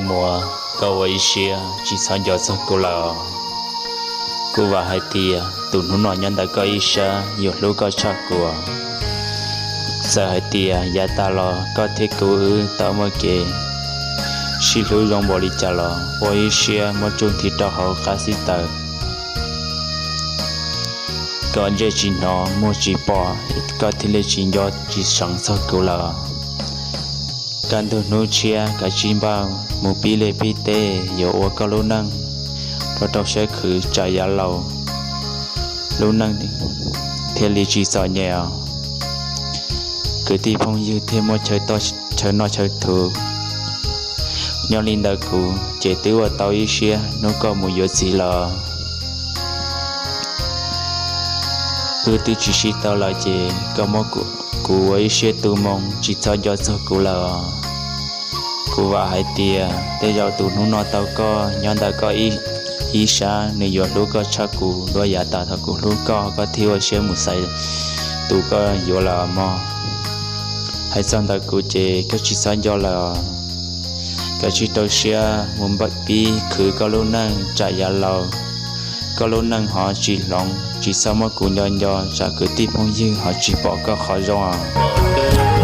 Muam, koj ua ib siab tsis txhob nco txog kuv lawm. Kuv vam hais tias tus hnub no nyob ntawm koj ib sab yuav hlub koj tshaj kuv. Txawm hais tias yav tas los koj thiab kuv wb tau muaj kev sib hlub zoo npaum li cas los ua ib siab muab tsuj nthi rau hauv qab xib taws. Koj ntsej tsis hnov muag tsis pom, koj thiaj li tsis nco tsis seev txog kuv lawm. Kaj ntug hnub tshiab kav tsij npaj mus pib liaj pib teb yuav ua koj lub neej rau rau siab khwv tsam yav laus lub neej thiaj li tsis txom nyem os. Kwv tij phooj ywg thiaj muaj chaw noj chaw thuv. Nyob li ntawm kuv ces twb ua tau ib siab hnub koj mus yuav txiv lawm. Wb twb tsis sib tau lawm ces koj muab kuv ua ib siab tu moo tsis txhob nco txog kuv lawm. Kuv vam hais tias tej zaum tus hnub no tau koj nyob ntawm koj ib sab nws yuav hlub koj tshaj kuv dua yav tas thaum kuv hlub koj, koj thiaj ua siab mus xaiv tus koj yuav lawm mog. Hais txog ntawm kuv ces koj tsis txhob nco lawm. Kav tsij rau siab mus npaj pib khwv koj lub neej tsam yav laus koj lub neej ho tsis hloov, tsis txhob muab kuv nco nco tsam kwv tij phooj ywg ho tsis pom koj qhov zoo os.